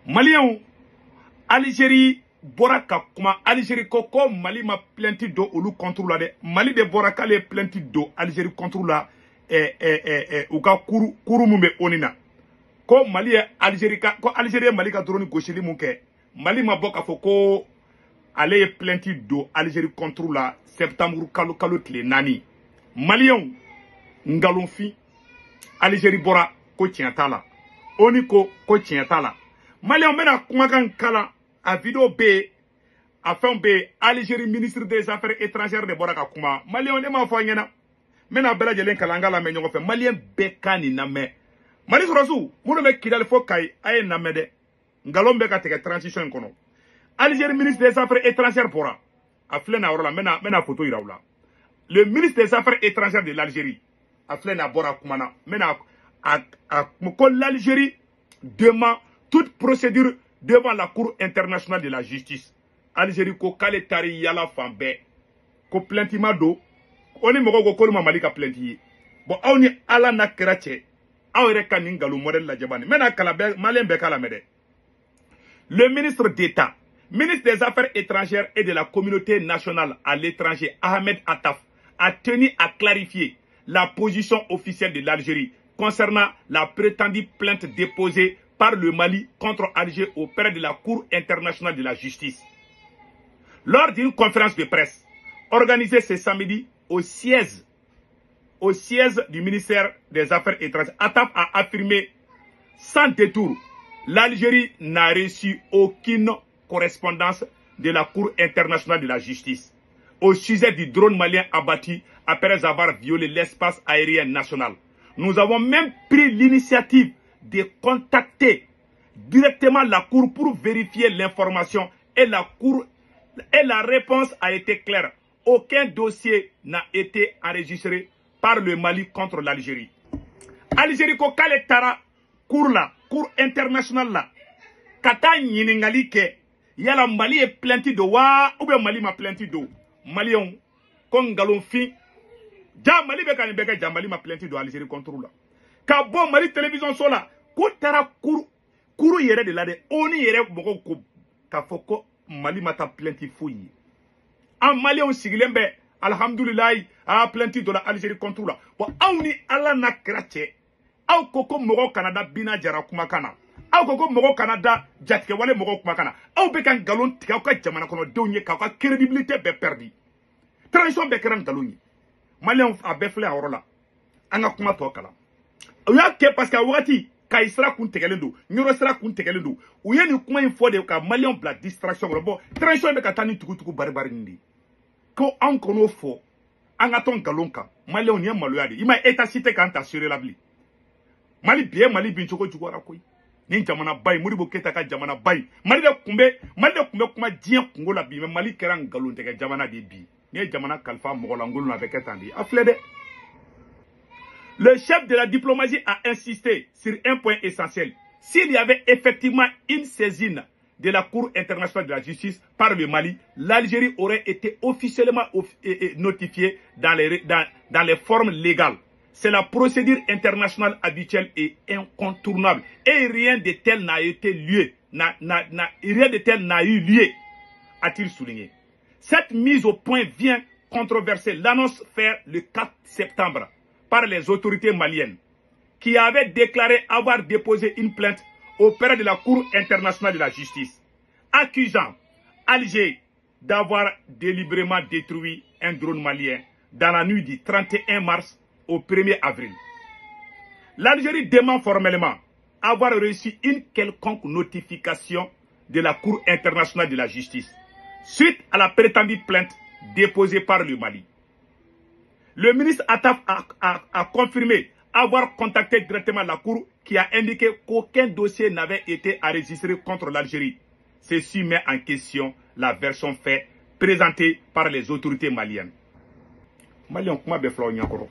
Maliyɛnw, Algérie bɔra ka kuma. Algérie ko ko Mali ma plainte don olu contre la dɛ. Mali de bɔra k'ale ye plainte don Algérie contre la u ka cour mun bɛ ONU na, ko Mali ye Algérie ka, ko Algérie ye Mali ka drone gosili mun kɛ, Mali ma bɔ k'a fɔ ko ale ye plainte don Algérie contre la septembre kalo tile 4. Maliyɛnw, nkalonfin. Algérie bɔra ko tiɲɛ t'a la, ONU ko ko tiɲɛ t'a la. Maliyɛnw, bɛna kumakan kalan, a vidéo bɛ yen, a fɛnw bɛ yen. Algérie ministre des Affaires étrangères de bɔra ka kuma. Maliyɛnw, ne m'a fɔ a ɲɛna, n bɛna bɛɛ lajɛlen kalan, an ka lamɛn ɲɔgɔn fɛ. Maliyɛn bɛɛ ka nin lamɛn. Mali sɔrɔsiw minnu bɛ Kidali fo Kayi, a ye lamɛn dɛ, nkalon bɛ ka tigɛ transition in kɔnɔ. Algérie ministre des Affaires étrangères bɔra, a filɛ nin yɔrɔ la, n bɛna photo yira u la. Le ministre des Affaires étrangères de l'Algérie, a filɛ nin, a bɔra kuma na, n bɛna a ko l'Algérie demande toute procédure devant la Cour internationale de la justice. Algérie ko k'ale taari yala fan bɛɛ ko plainte ma don o ni mɔgɔw ko k'olu ma Mali ka plainte ye. Bon, aw ni Ala n'a kɛra cɛ, aw yɛrɛ ka nin nkalon modèle lajɛ bani. N bɛna kalan bɛɛ, maliyɛn bɛɛ k'a lamɛn dɛ. Le ministre d'État, ministre des Affaires étrangères et de la Communauté nationale à l'étranger, Ahmed Attaf, a tenu à clarifier la position officielle de l'Algérie concernant la prétendue plainte déposée par le Mali contre Alger auprès de la Cour internationale de la justice. Lors d'une conférence de presse organisée ce samedi au siège du ministère des Affaires étrangères, Attaf a affirmé sans détour: l'Algérie n'a reçu aucune correspondance de la Cour internationale de la justice au sujet du drone malien abattu après avoir violé l'espace aérien national. Nous avons même pris l'initiative de contacter directement la Cour pour vérifier l'information et la réponse a été claire. Aucun dossier n'a été enregistré par le Mali contre l'Algérie. Algérie ko k'ale taara cour la, Cour internationale la, ka taa ɲininkali kɛ yala Mali ye plainte don wa ou bien Mali ma plainte don. Maliyɛnw, ko nkalonfin. Ja Mali bɛ ka nin bɛɛ kɛ, ja Mali ma plainte don Algérie contre la. Ka bɔ Mali télévision so la ko taara cour yɛrɛ de la dɛ, ONU yɛrɛ mɔgɔw ko k'a fɔ ko Mali ma taa plainte foyi ye. An maliyɛnw sigilen bɛ alihamudulilayi, a plainte dɔ la Algérie contre la. Bon, aw ni Ala n'a kira cɛ, aw ko ko mɔgɔw kana da Bina Jara kumakan na, aw ko ko mɔgɔw kana da jatigɛwale mɔgɔw kumakan na. Aw bɛ ka nkalon tigɛ aw ka jamana kɔnɔdenw ye k'aw ka crédibilité bɛɛ perdu. Transition bɛɛ kɛra nkalon ye. Maliyɛnw, a bɛɛ filɛ a yɔrɔ la. An ka kuma tɔ kalan. U y'a kɛ parce que a wagati Kayi sira kun tigɛlen don, Ɲɔrɔ sira kun tigɛlen don. U ye nin kuma in fɔ de ka maliyɛnw bila distraction kɔnɔ. Bon, transition bɛ ka taa ni tugutugu bari-bari nin de ye ko anw kɔn'o fɔ, an ka tɔn nkalon kan. Maliyɛnw, nin ye maloya de ye. I ma ye, état si tɛ k'an ta seere la bilen. Mali bi ye, Mali bin cogo juguyara koyi. Nin jamanaba in, Modibo Keyita ka jamanaba in, Mali de tun bɛ kuma diɲɛ kungo la bi, mais Mali kɛra nkalontigɛ jamana de ye bi. N'i ye jamana kalifa mɔgɔ lankolon na, a bɛ kɛ tan de. A filɛ dɛ. Le chef de la diplomatie a insisté sur un point essentiel. S'il y avait effectivement une saisine de la Cour internationale de la justice par le Mali, l'Algérie aurait été officiellement notifiée dans les formes légales. C'est la procédure internationale habituelle et incontournable. Et rien de tel n'a été lieu, rien de tel n'a eu lieu, a-t-il souligné. Cette mise au point vient controverser l'annonce faite le 4 septembre par les autorités maliennes qui avaient déclaré avoir déposé une plainte auprès de la Cour internationale de la justice, accusant Alger d'avoir délibérément détruit un drone malien dans la nuit du 31 mars au 1er avril. L'Algérie demande formellement avoir reçu une quelconque notification de la Cour internationale de la justice suite à la prétendue plainte déposée par le Mali. Le ministre Attaf a confirmé avoir contacté directement la Cour qui a indiqué qu'aucun dossier n'avait été enregistré contre l'Algérie. Ceci met en question la version faite présentée par les autorités maliennes. Maliens, kuma bɛ filɛ aw ɲɛkɔrɔ.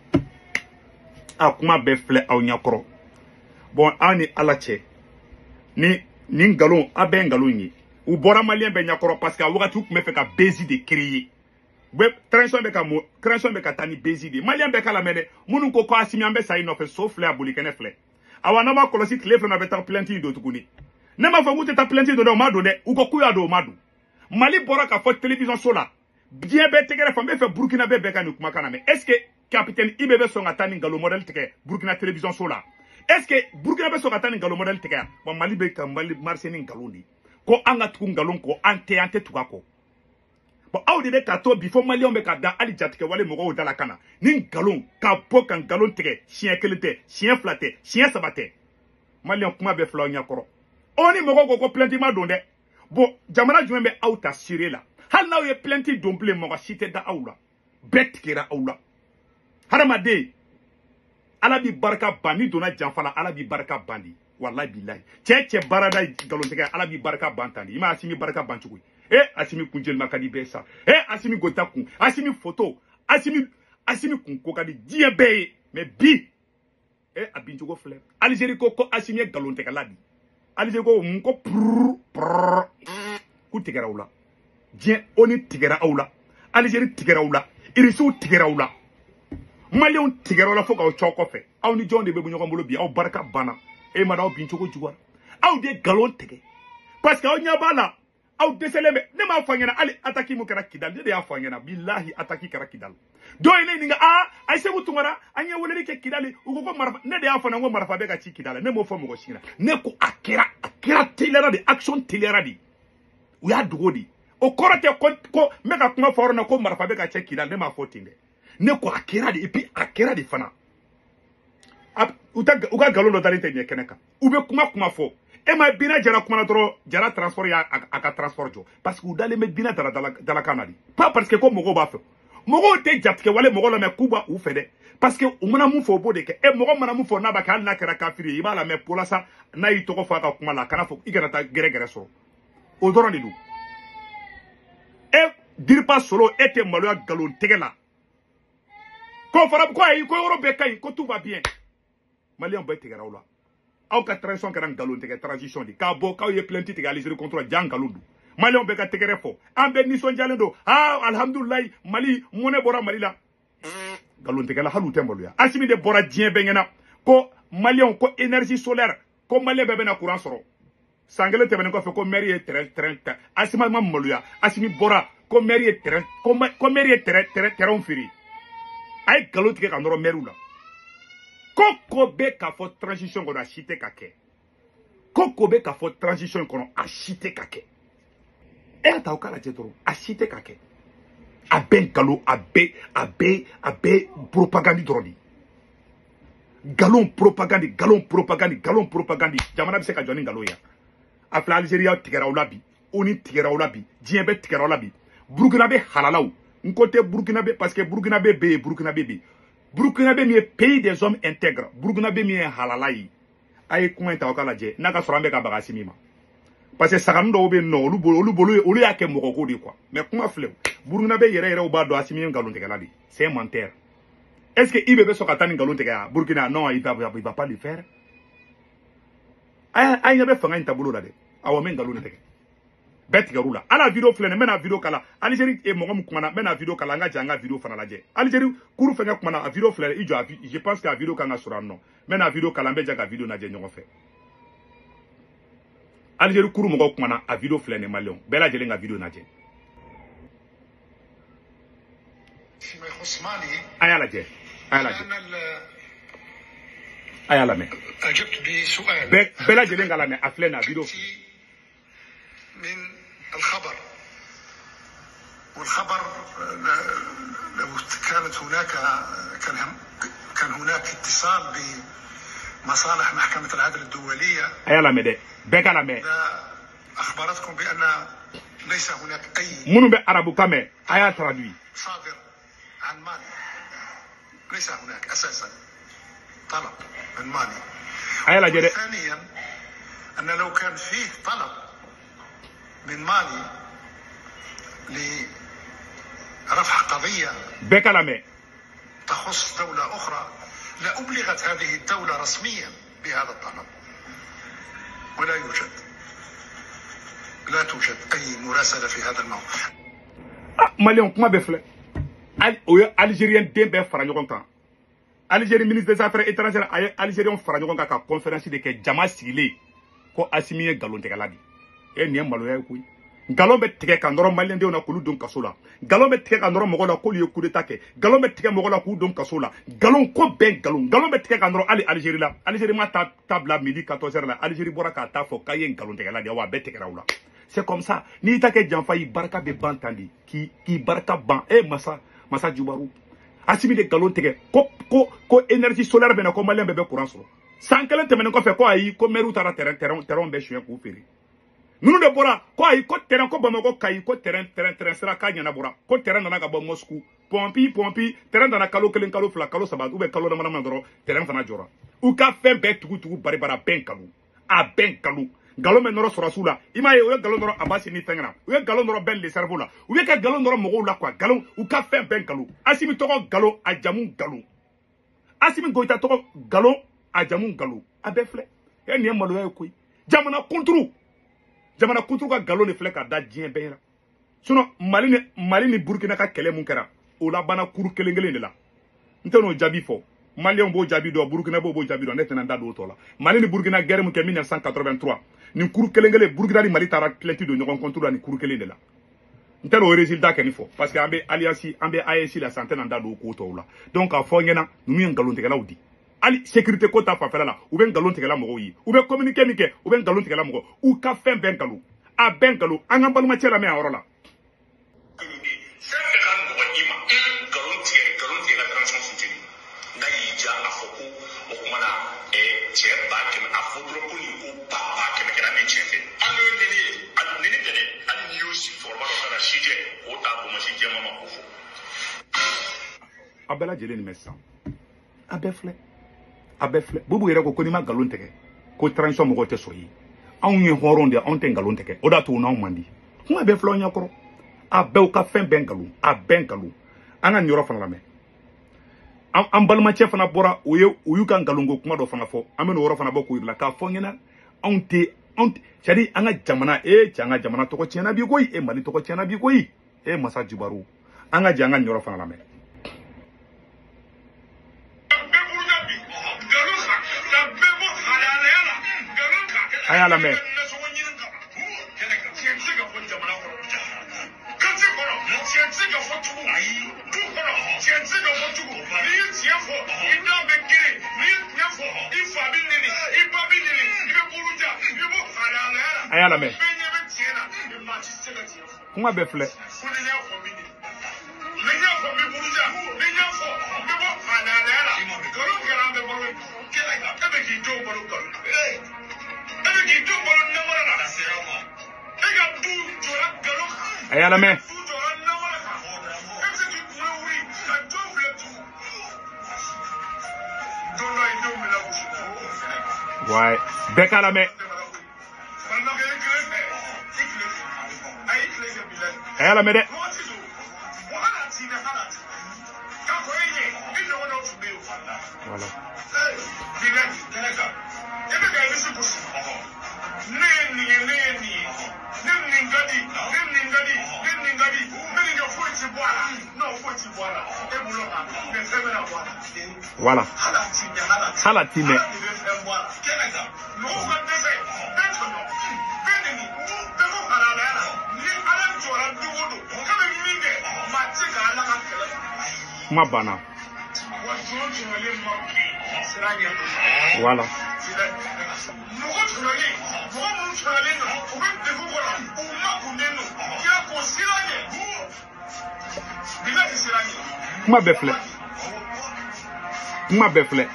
A kuma bɛɛ filɛ aw ɲɛkɔrɔ. Bon, aw ni Ala cɛ, ni nin nkalon, a bɛɛ ye nkalon ye. U bɔra maliyɛn bɛɛ ɲɛkɔrɔ parce que a wagati u tun bɛ fɛ ka buzz de créer. U bɛ transition bɛ ka mo, transition bɛ ka taa ni buzz de ye. Maliyɛn bɛɛ k'a lamɛn dɛ. Minnu ko ko Asimi an bɛ sa i nɔfɛ, so filɛ, a boli kɛnɛ filɛ. Awa, n'aw b'a kɔlɔsi, tile fila, a bɛ taa plainte in don tuguni. Ne m'a fɔ k'u tɛ taa plainte don dɛ, o ma don dɛ. U ko k'u y'a don, o ma don. Mali bɔra k'a fɔ télévision so la, diɲɛ bɛɛ tɛgɛrɛ fɔ. N bɛ fɛ Burkina bɛɛ ka nin kumakan na mɛn. Est ce que capitaine IB bɛ sɔn ka taa nin nkalon modèle tigɛ Burkina télévision so la? Est ce que Burkina bɛ sɔn ka taa nin nkalon modèle tigɛ yan? Wa Mali bɛ ka Mali marché ni nkalon de ye. Ko an ka tugu nkalon kɔ, an tɛ tugu a kɔ. Bon, aw de bɛ k'a to bi fo maliyɛnw bɛ ka da hali jatigɛwale mɔgɔw da la ka na ni nkalon ka bɔ ka nkalon tigɛ. Siɲɛ kelen tɛ, siɲɛ fila tɛ, siɲɛ saba tɛ. Maliyɛn kuma bɛ filaw ɲɛkɔrɔ. O ni mɔgɔw ko plainte ma don dɛ. Bon, jamana jumɛn bɛ aw ta sire la? Hali n'aw ye plainte don bilen, mɔgɔ si tɛ da aw la. Bɛɛ tigɛra aw la. Hadamaden, Ala b'i barika ban. N'i donna janfa la, Ala b'i barika ban de. Walahi bilahi. Cɛ baarada nkalontigɛ, Ala b'i barika ban tan de. I ma Asimi barika ban cogo ye. Asimi kun jelima ka di bɛɛ sa. Asimi Goïta kun, Asimi photo, Asimi kun ko ka di diɲɛ bɛɛ ye. Mais bi, a bin cogo filɛ. Algérie ko Asimi ye nkalontigɛla de. Algérie ko mun ko prrr prrr k'u tigɛra aw la. Diɲɛ ONU tigɛra aw la. Algérie tigɛra aw la. Irisiw tigɛra aw la. Maliyɛnw tigɛra aw la fo k'aw cɔ kɔfɛ. Aw ni jɔn de bɛ bɔ ɲɔgɔn bolo bi? Aw barika banna. E ma aw bin cogo juguyara. Aw de nkalon tigɛ. Parce que aw ɲɛ b'a la. Aw dɛsɛlen bɛ. Ne m'a fɔ a ɲɛna hali attaque mun kɛra Kidali, ne de y'a fɔ a ɲɛna. Bilahi attaque kɛra Kidali. Dɔw ye ne ɲininka, a ye Segu Tunkara, an ye weleli kɛ Kidali, u ko marifa. Ne de y'a fɔ n ko marifa bɛ ka ci Kidali. Ne m'o fɔ mɔgɔ si ɲɛna. Ne ko a kɛra teliyara de, action teliyara de. U y'a dogo de. O kɔrɔ tɛ ko n bɛ ka kuma fɔ yɔrɔ in na ko marifa bɛ ka cɛ Kidali, ne m'a fɔ ten dɛ. Ne ko a kɛra de, et puis a kɛra de fana. U ka nkalon dɔ dalen tɛ ɲɛ kɛnɛ kan. U bɛ kuma fɔ. E ma Bina Jara kumana dɔrɔn, Jara transport y'a a ka transport jɔ. Parce que u dalen bɛ Bina Jara dalakan na de. Pas parce que ko mɔgɔw b'a fɛ. Mɔgɔw tɛ jatigɛwale mɔgɔ lamɛn k'u b'a u fɛ dɛ. Parce que u mana mun fɔ, u b'o de kɛ. Mɔgɔ mana mun fɔ n'a b'a kɛ, hali n'a kɛra kafiri ye, i b'a lamɛn walasa n'a y'i tɔgɔ fɔ a ka kuma la, a kana fɔ i kana taa gɛrɛgɛrɛ sɔrɔ. O dɔrɔn de don. Diripa Solo, e tɛ maloya nkalon tigɛ la. Ko fara ko ayi, ko yɔrɔ bɛɛ ka ɲi, ko tout va bien. Maliyɛnw bɛɛ tigɛra aw la. Aw ka transition kɛra nkalon tigɛ transition de. K'a bɔ k'aw ye plainte tigɛ Algérie contre, ja nkalon don. Maliyɛnw bɛɛ ka tɛgɛrɛ fɔ. An bɛɛ nisɔndiyalen don. Alhamdulilayi, Mali mɔnɛ bɔra Mali la. Nkalon tigɛla, hali u tɛ maloya. Asimi de bɔra diɲɛ bɛɛ ɲɛna ko maliyɛnw ko énergie solaire, ko maliyɛn bɛɛ bɛna courant sɔrɔ. San kelen tɛmɛnen kɔfɛ ko maire ye terrain ta. Asimi ma maloya. Asimi bɔra ko maire ye terrain, ko maire ye terrain feere. A ye nkalon tigɛ ka nɔrɔ maire la. Ko bɛ k'a fɔ transition kɔnɔ, a si tɛ ka kɛ. Ko bɛ k'a fɔ transition kɔnɔ, a si tɛ ka kɛ. E y'a ta o k'a lajɛ dɔrɔn, a si tɛ ka kɛ. A bɛɛ nkalon, a bɛɛ propagande dɔrɔn de. Nkalon propagande, nkalon propagande, nkalon propagande. Jamana bɛ se ka jɔ ni nkalon ye. A filɛ, Algérie tigɛra aw la bi, ONU tigɛra aw la bi, diɲɛ bɛɛ tigɛra aw la bi. Burkina bɛ halalaw. N ko tɛ Burkina bɛ, parce que Burkina bɛ yen, Burkina bɛ yen. Burkina bɛ min ye pays des hommes intègres, Burkina bɛ min ye halala ye. A ye kuma in ta aw k'a lajɛ, n'a ka sɔrɔ an bɛ ka baga Asimi ma. Parce que sagani dɔw bɛ yen nɔ, olu bolo olu y'a kɛ mɔgɔ ko de quoi. Mais kuma filɛ, Burkina bɛ yɛrɛ yɛrɛw b'a dɔn Asimi ye nkalontigɛla de. C'est un menteur. Est-ce que IB bɛ sɔn ka taa ni nkalon tigɛ yan Burkina? Non, il va pas le faire. An ɲɛ bɛ fanga in taabolo la dɛ. Awɔ, n bɛ nkalon de tigɛ. Bɛɛ tigɛr'u la. Ala vidéo filɛ nin, n bɛna vidéo kala. Algérie mɔgɔ min kumana, n bɛna vidéo kala, an ka jɛ an ka vidéo fana lajɛ. Algérie kuru fɛngɛ kumana, a vidéo filɛ, i jɔ, je pense que a vidéo kan ka sɔrɔ yan nɔ. N bɛna vidéo kala, an bɛ jɛ ka vidéo lajɛ ɲɔgɔn fɛ. Algérie kuru mɔgɔw kumana, a vidéo filɛ nin, maliyɛnw bɛɛ lajɛlen ka vidéo lajɛ. A y'a lajɛ, a y'a lajɛ, a y'a lamɛn. Bɛɛ lajɛlen ka lamɛn, a filɛ nin, a vidéo filɛ. من الخبر، والخبر لو كانت هناك كان هناك اتصال بمصالح محكمة العدل الدولية أخبرتكم بأن ليس هناك أي صادر عن مالي، ليس هناك أساسا طلب من مالي. ثانيا أن لو كان فيه طلب من مالي لرفع قضية تخص دولة أخرى لأبلغت هذه الدولة رسميا بهذا الطلب، ولا يوجد، لا توجد أي مراسلة في هذا الموضوع. Malien kuma bɛ filɛ, o ye Algérien den bɛɛ fara ɲɔgɔn kan. Algérie ministre des affaires étrangères a ye Algérien fara ɲɔgɔn kan ka conférence de kɛ jama sigilen. Ko Assimi ye nkalontigɛla de ye. E nin ye maloya ye koyi. Nkalon bɛ tigɛ ka nɔrɔ maliyɛndenw na k'olu don kaso la. Nkalon bɛ tigɛ ka nɔrɔ mɔgɔw la k'olu ye coup d'état kɛ. Nkalon bɛ tigɛ mɔgɔw la k'u don kaso la. Nkalon ko bɛɛ nkalon. Nkalon bɛ tigɛ ka nɔrɔ hali Algérie la. Algérie ma ta bila midi 14h la. Algérie bɔra k'a ta fɔ k'a ye nkalontigɛla de ye wa a bɛɛ tigɛra u la. C'est comme ça. N'i ta kɛ janfa y'i barika bɛ ban tan de. K'i barika ban. E masa Jubaru. Assimi de nkalon tigɛ ko énergie solaire bɛ na ko maliyɛn bɛɛ bɛ courant sɔrɔ. San kelen tɛmɛnen kɔfɛ ko ayi ko maire taara terrain bɛɛ suɲɛ k'u feere. Ninnu de bɔra ko ayi ko terrain ko Bamakɔ Kayi ko terrain sira k'a ɲɛnabɔra ko terrain nana ka bɔ Moscou pompi terrain nana kalo kelen kalo fila kalo saba ou bien kalo dama dama dɔrɔn terrain fana jɔra. U ka fɛn bɛɛ tugu baribara bɛɛ nkalon a bɛɛ nkalon. Nkalon bɛ nɔrɔ sɔrɔsiw la i m'a ye u ye nkalon nɔrɔ Abasi ni fɛn na u ye nkalon nɔrɔ Ben le cerveau la u ye ka nkalon nɔrɔ mɔgɔw la quoi nkalon u ka fɛn bɛɛ nkalon. Assimi tɔgɔ nkalon a jamu nkalon. Assimi Goïta tɔgɔ nkalon a jamu nkalon a bɛɛ filɛ. E nin ye maloya ye koyi. Jamana kunturu ka nkalon de filɛ ka da diɲɛ bɛɛ ɲɛna. Sinon Mali ni Burkina ka kɛlɛ mun kɛra o labanna kuru kelen kelen de la. N tɛ n'o jaabi fɔ. Maliyɛnw b'o jaabi dɔn, Burkina b'o jaabi dɔn, ne tɛna n da don o tɔ la. Mali ni Burkina guerre mun kɛ 1983 nin kuru kelen kelen Burkina ni Mali taara plainte don ɲɔgɔn contre la nin kuru kelen de la. N tɛ n'o résultat kɛ nin fɔ parce que an bɛ alliance an bɛ AES la sisan n tɛna n da don o ko tɔw la. Donc k'a fɔ n ɲɛna ninnu ye nkalontigɛlaw di. Hali sécurité ko ta fanfɛla la u bɛ nkalon tigɛla mɔgɔw ye. U bɛ communiqué min kɛ u bɛ nkalon tigɛla mɔgɔ. U ka fɛn bɛɛ nkalon. A bɛɛ nkalon. An ka balimacɛ lamɛn a yɔrɔ la. Fɛn bɛɛ ka nɔgɔn i ma. Nkalon tigɛ ka transition funteni. N'a y'i diya a fɔ ko o kuma na cɛ 100,000 a fɔ dɔrɔn ko nin ko 100,000 kɛra ni cɛ tɛ. Hali n'o ye nɛni ye, hali nɛni tɛ dɛ. Hali n'i y'o si cɛkɔrɔba dɔ ta ka si jɛ k'o ta bonbonsi jɛman ma k'o fɔ. A bɛɛ lajɛlen nin bɛ sisan. A bɛɛ filɛ. A bɛɛ filɛ. Bubu yɛrɛ ko n'i ma nkalon tigɛ ko transition mɔgɔw tɛ sɔn i ye. Anw ye hɔrɔn de ye, anw tɛ nkalon tigɛ. O de y'a to u n'anw man di. Kuma bɛɛ filɛ aw ɲɛkɔrɔ. A bɛɛ u ka fɛn bɛɛ nkalon. A bɛɛ nkalon. An ka nin yɔrɔ fana lamɛn. An balimacɛ fana bɔra o ye u y'u ka nkalonko kuma dɔ fana fɔ. An bɛ n'o yɔrɔ fana bɔ k'o yir'i la k'a fɔ ɲɛna anw tɛ c'est à dire an ka jamana cɛ an ka jamana tɔgɔ tiɲɛna bi koyi e Mali tɔgɔ tiɲɛna bi koyi e masa Jubaru. An ka jɛ an ka nin yɔrɔ fana lamɛn. A y'a lamɛn. A y'a lamɛn. Kuma bɛɛ filɛ. A y'a lamɛn. Ouais, bɛɛ k'a lamɛn. A y'a lamɛn dɛ. Voilà. Voilà. Hala timɛ. Kuma banna. Voilà. Kuma bɛɛ filɛ. Kuma bɛɛ filɛ.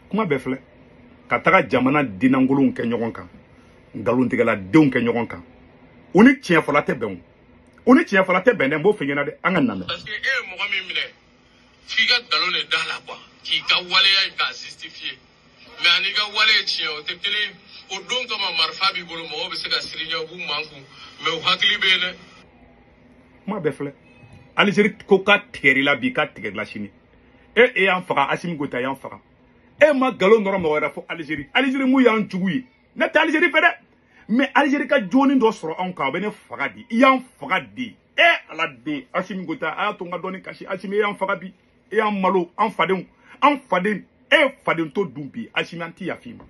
Kuma bɛɛ filɛ. Ka taga jamana dinankolonw kɛ ɲɔgɔn kan. Nkalontigɛladenw kɛ ɲɔgɔn kan. U ni tiɲɛ fɔla tɛ bɛn o. U ni tiɲɛ fɔla tɛ bɛn dɛ, n b'o f'i ɲɛna dɛ, an ka na mɛn. Parce que e ye mɔgɔ min minɛ f'i ka nkalon de da la quoi, k'i ka waleya in k'a justifier. Mais ani ka wale ye tiɲɛ o tɛ kelen ye. O don kama marifa b'i bolo mɔgɔw bɛ se ka siri ɲɛ u b'u mankun mais u hakili bɛ yen dɛ. Kuma bɛɛ filɛ. Algérie ko k'a tigɛr'i la bi k'a tigɛr'i la sini. E y'an faga Assimi Goïta y'an faga. E ma nkalon nɔrɔ mɔgɔ wɛrɛ fo Algérie. Algérie mun y'an jugu ye. Ne tɛ Algérie fɛ dɛ. Mais Algérie ka jɔnni dɔ sɔrɔ anw kan o bɛ ne faga di. I y'an faga di. E ala den Assimi Goïta a y'a to n ka dɔɔni kasi. Assimi e y'an faga bi, e y'an malo, an fadenw, an faden, e faden to dun bi. Assimi an ti yafa i ma.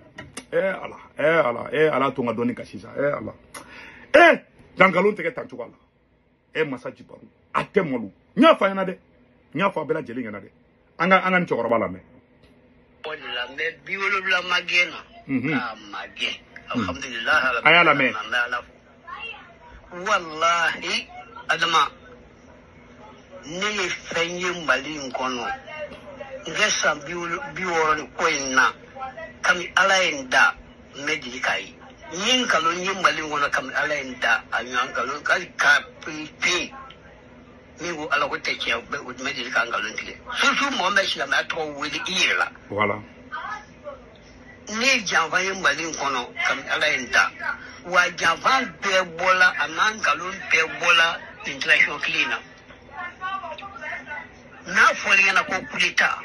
E ala, e ala, e ala to n ka dɔɔni kasi sa. E ala, e dan nkalon tigɛ tan cogo la. E masa Jibaru a tɛ malo. N y'a fɔ a ɲɛna dɛ, n y'a fɔ a bɛɛ lajɛlen ɲɛna dɛ. An ka nin cɛkɔrɔba lamɛn. O de la n bɛ 70 magɛn na. K'a magɛn. Alhamdulilayi. A y'a lamɛn. An bɛ Ala fo. Walahi Adama, ne ye fɛn ye Mali in kɔnɔ. N kɛ san 60 ni kɔ in na. Kami Ala ye n da, n bɛ deli k'a ye. N ye nkalon ye Mali in kɔnɔ kami Ala ye n da, a ɲɔgɔn nkalon hali k'a pe. Min ko Ala ko tɛ tiɲɛ, o bɛ deli ka nkalon tigɛ. Surtout mɔgɔ min bɛ silamɛya tɔgɔ wele i yɛrɛ la. Voilà. Ne ye janfa ye Mali in kɔnɔ kami Ala ye n da. Wa janfa bɛɛ bɔla, a n'a nkalon bɛɛ bɔla nin transition kelen in na. N'a fɔra i ɲɛna ko coup d'État,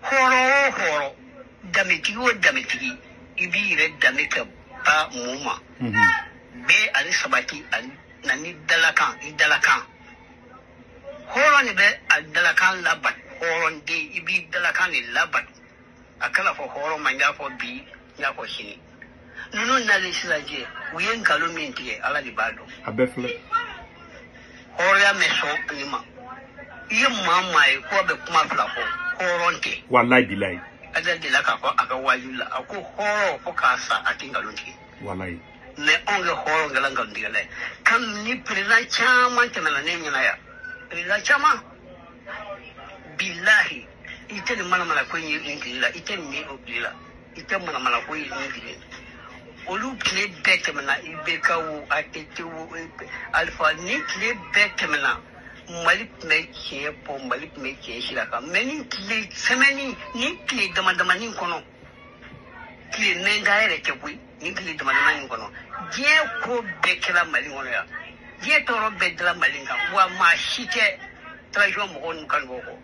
hɔrɔn o hɔrɔn, danbetigi o danbetigi, i b'i yɛrɛ danbe ka ba mun ma. Bɛɛ ani sabati ani dalakan, i dalakan. Hɔrɔn de bɛ a dalakan labato. Hɔrɔn den, i b'i dalakan de labato. A kana fɔ hɔrɔn ma, n y'a fɔ bi, n y'a fɔ sini. Ninnu nalen sisan cɛ, u ye nkalon min tigɛ, Ala de b'a dɔn. A bɛɛ filɛ. Hɔrɔnya mɛ sɔn nin ma. I ye maa ye ko a bɛ kuma fila fɔ, hɔrɔn tɛ. Walayi bilayi. Ala delila k'a fɔ a ka waaju la, a ko hɔrɔn fo k'a sa a tɛ nkalon tigɛ. Walayi. Mɛ anw kɛ hɔrɔn kɛla nkalontigɛla ye. Kami ni président caman tɛmɛna ne ɲɛna yan. Président caman. Bilahi, i tɛ nin manamana ko in ye nin tile la, i tɛ nin ye o tile la, i tɛ manamana ko ye nin tile la. Olu tile bɛɛ tɛmɛna, IBK wo, ATT wo, Alpha, nin tile bɛɛ tɛmɛna. Mali tun bɛ tiɲɛ bɔ, Mali tun bɛ tiɲɛ sira kan. Mɛ nin tile semaine, nin tile dama damanin kɔnɔ, tile mɛnta yɛrɛ tɛ koyi, nin tile dama damanin kɔnɔ, diɲɛ ko bɛɛ kɛra Mali kɔnɔ yan. Diɲɛ tɔɔrɔ bɛɛ dala Mali kan, wa maa si tɛ transition mɔgɔw n'u kan kɔ.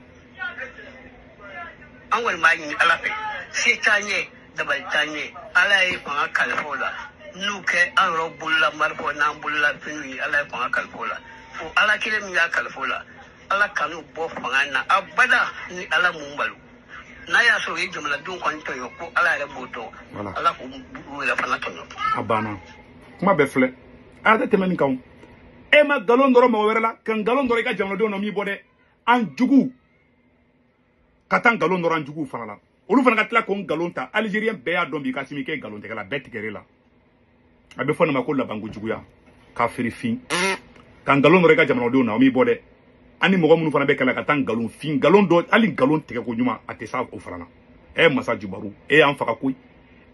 An kɔni b'a ɲini Ala fɛ, se t'an ye, dabali t'an ye, Ala ye fanga kalifa o la. N'u kɛ an yɛrɛ bolola marifaw n'an bolola finiw ye, Ala ye fanga kalifa o la. O Ala kelen min y'a kalifa o la, Ala kan'u bɔ fanga na abada ni Ala mun balo. N'a y'a sɔrɔ u ye jamanadenw kɔni tɔɲɔ, ko Ala yɛrɛ b'o dɔn. Ala k'u yɛrɛ fana tɔɲɔ. A banna. Kuma bɛɛ filɛ. A tɛ tɛmɛ nin kan o. E ma nkalon dɔrɔn mɔgɔ wɛrɛ la, ka nkalon dɔrɔn i ka jamanadenw na m'i bɔ dɛ. An jugu ka taa nkalon dɔrɔn an juguw fana la. Olu fana ka tila k'o nkalon ta. Algérien bɛɛ y'a dɔn bi k'Assimi k'e nkalontigɛla, bɛɛ tigɛr'e la. A bɛ fɔ nin ma ko labanko juguya, kafiri fin. Ka nkalon dɔrɔn i ka jamanadenw na, o m'i bɔ dɛ. Ani mɔgɔ minnu fana bɛ kɛlɛ ka taa nkalon fin, nkalon dɔ, hali nkalon tigɛ ko ɲuman, a tɛ s'a o fana na. E masa Jibaru, e y'an faga koyi.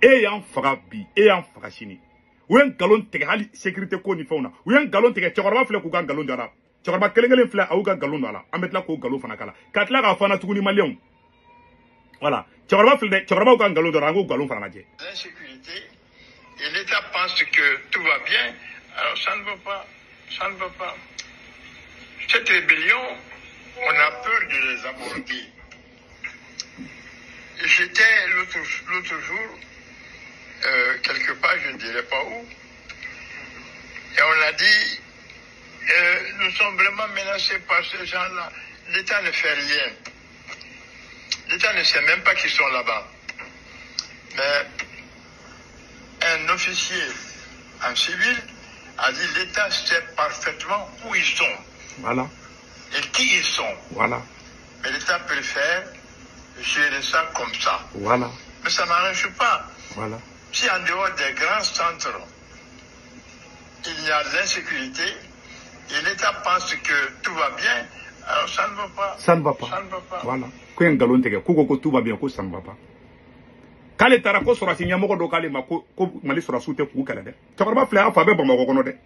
E y'an faga bi, e y'an faga sini. U ye nkalon tigɛ hali sécurité ko ni fɛnw na. U ye nkalon tigɛ, cɛkɔrɔba filɛ k'u ka nkalon don a la. Cɛkɔrɔba kelen kelen filɛ, a y'u ka nkalon don a la. An bɛ tila k'o nkalon fana k'a la. Ka tila k'a fɔ an na tuguni maliyɛnw. Voilà. Cɛkɔrɔba filɛ dɛ, cɛkɔrɔbaw ka nkalon don a la, an k'o nkalon fana lajɛ. L'insécurité et l'État pense que tout va bien, alors ça ne va pas, ça ne va pas. Cette rébellion, on a peur de les aborder. J'étais l'autre jour, quelque part, je ne dirais pas où, et on a dit, nous sommes vraiment menacés par ces gens-là. L'État ne fait rien. L'État ne sait même pas qu'ils sont là-bas. Mais un officier en civil a dit l'État sait parfaitement où ils sont. Voilà. Et qui ils sont. Voilà. Mais l'État préfère gérer ça comme ça. Voilà. Mais ça n'arrange pas. Voilà. Si en dehors des grands centres, il y a l'insécurité et l'État pense que tout va bien, alors ça ne va pas. Ça ne va pas. Ça ne va pas. Voilà. Ko ye nkalon tigɛ, k'u ko tout va bien, ko ça ne va pas. K'ale taara ko sɔrɔsi ɲɛmɔgɔ dɔ k'ale ma ko Mali sɔrɔsiw tɛ k'u kɛlɛ dɛ. Cɛkɔrɔba filɛ, a fa bɛ Bamakɔ kɔnɔ dɛ.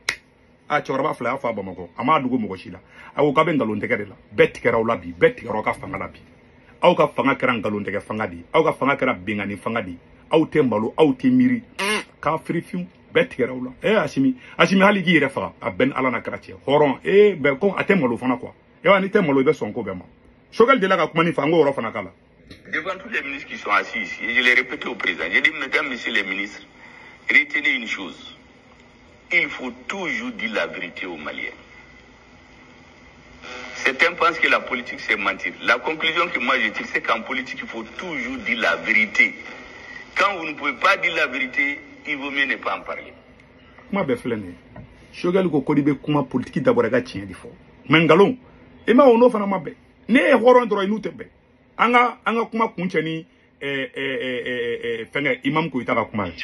A cɛkɔrɔba filɛ, a fa Bamakɔ. A m'a dogo mɔgɔ si la. A ko k'a bɛ nkalon tigɛ de la. Bɛɛ tigɛra aw la bi, bɛɛ tigɛra aw ka fanga la bi. Aw ka fanga kɛra nkalon tigɛ fanga de ye. Aw ka fanga kɛra binkanni fanga de ye. Aw tɛ malo, aw tɛ miiri. Kafiri fiw, bɛɛ tigɛra aw la. Eh Assimi, Assimi hali k'i yɛrɛ faga, a bɛɛ ni Ala n'a kɛra cɛ. Hɔrɔn, eh bɛɛ ko a tɛ malo fana quoi. E wa n'i tɛ malo i bɛ sɔn ko bɛɛ ma. Choguel delila ka kuma nin fɛ, an k'o yɔrɔ fana k'a la. Devant tous les ministres qui sont assis ici, et je l'ai répété au président, j'ai dit, mesdames, messieurs les ministres, retenez une chose. Il faut toujours dire la vérité aux Maliens. Certains pensent que la politique, c'est mentir. La conclusion que moi je tire, c'est qu'en politique, il faut toujours dire la vérité. Quand vous ne pouvez pas dire la vérité, il vaut mieux ne pas en parler. Kuma bɛɛ filɛ nin ye. Choguel ko ko n'i bɛ kuma politique dabɔra i ka tiɲɛ de fɔ. Mais nkalon, i ma o n'o fana ma bɛn. Ne ye hɔrɔn dɔrɔn i n'u tɛ bɛn. An ka kuma kuncɛ ni fɛnkɛ Imam Koyita ka kuma ye.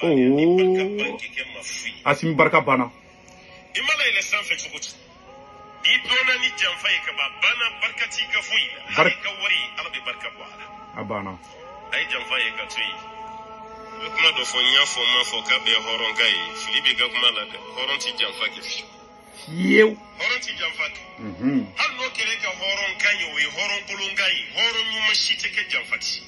Oh, Asimi barika banna. I mana yɛlɛ sanfɛ cogo di? N'i dɔnna ni janfa ye ka ban, banna barika t'i ka foyi la. Hali i ka wari, Ala bɛ barika bɔ a la. A banna. A ye janfa ye ka to yen. I bɛ kuma dɔ fɔ, n y'a fɔ n ma fɔ k'a bɛɛ hɔrɔnka ye. Fili b'i ka kuma la dɛ. Hɔrɔn tɛ janfa kɛ fiyewu. Fiyewu. Hɔrɔn tɛ janfa kɛ. Hali n'o kɛra e ka hɔrɔnkan ye, o ye hɔrɔnkolonkan ye. Hɔrɔn ɲuman si tɛ kɛ janfa ti.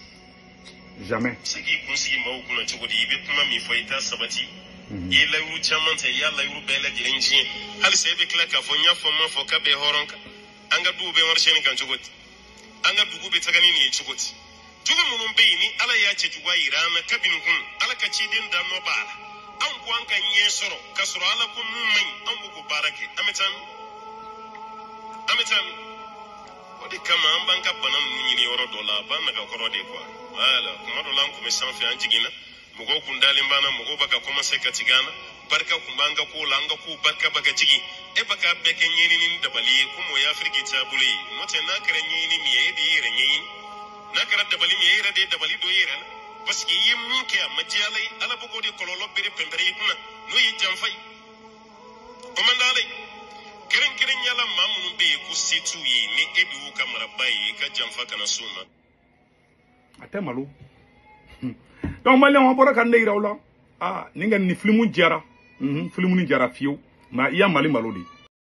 Jamais. Se k'i kun sigi maaw kunna cogo di? I bɛ kuma min fɔ, i t'a sabati. I ye layiru caman ta, i y'a layiru bɛɛ lajɛlen tiɲɛ. Halisa e bɛ tila k'a fɔ n y'a fɔ n ma fɔ k'a bɛɛ hɔrɔn kan. An ka duw bɛ marisɛni kan cogo di? An ka dugu bɛ taga ni nin ye cogo di? Jogo minnu bɛ yen ni Ala y'a cɛjuguya yira an na kabini kun, Ala ka ciden da nɔ b'a la. Anw ko an ka ɲɛ sɔrɔ k'a sɔrɔ Ala ko mun man ɲi, anw b'o k'o baara kɛ. An bɛ taa min? An bɛ taa min? O de kama an b'an ka bana ninnu ɲini yɔrɔ dɔ la, a b'an nagakɔrɔ de quoi. Voilà, kuma dɔ la an kun bɛ sanfɛ, an jiginna. Mɔgɔw kun dalen b'an na, mɔgɔw bɛ ka commencer ka tigɛ an na. Barika kun b'an ka kow la, an ka kow barika bɛ ka jigin. E bɛ k'a bɛɛ kɛ ɲɛɲini ni dabali ye, komi o ye Afiriki taabolo ye. N'o tɛ n'a kɛra ɲɛɲini min ye, e de y'i yɛrɛ ɲɛɲini. N'a kɛra dabali min ye, e yɛrɛ de ye dabali don i yɛrɛ la. Parce que i ye mun kɛ a ma diya Ala ye, Ala bɛ k'o de kɔlɔlɔ bere pɛnpɛrɛ i kunna, n'o ye janfa ye. O man d'Ala ye. Kɛrɛnkɛrɛnnenya la maa minnu bɛ yen ko se t'u ye, ni e de y'u ka maraba ye, i ka janfa kana s'u ma. A tɛ malo. Donc maliyɛnw, an bɔra ka ne yira aw la. Ah, nin ka nin filimu diyara. Filimu nin diyara fiyewu. Mais i y'a Mali malo de.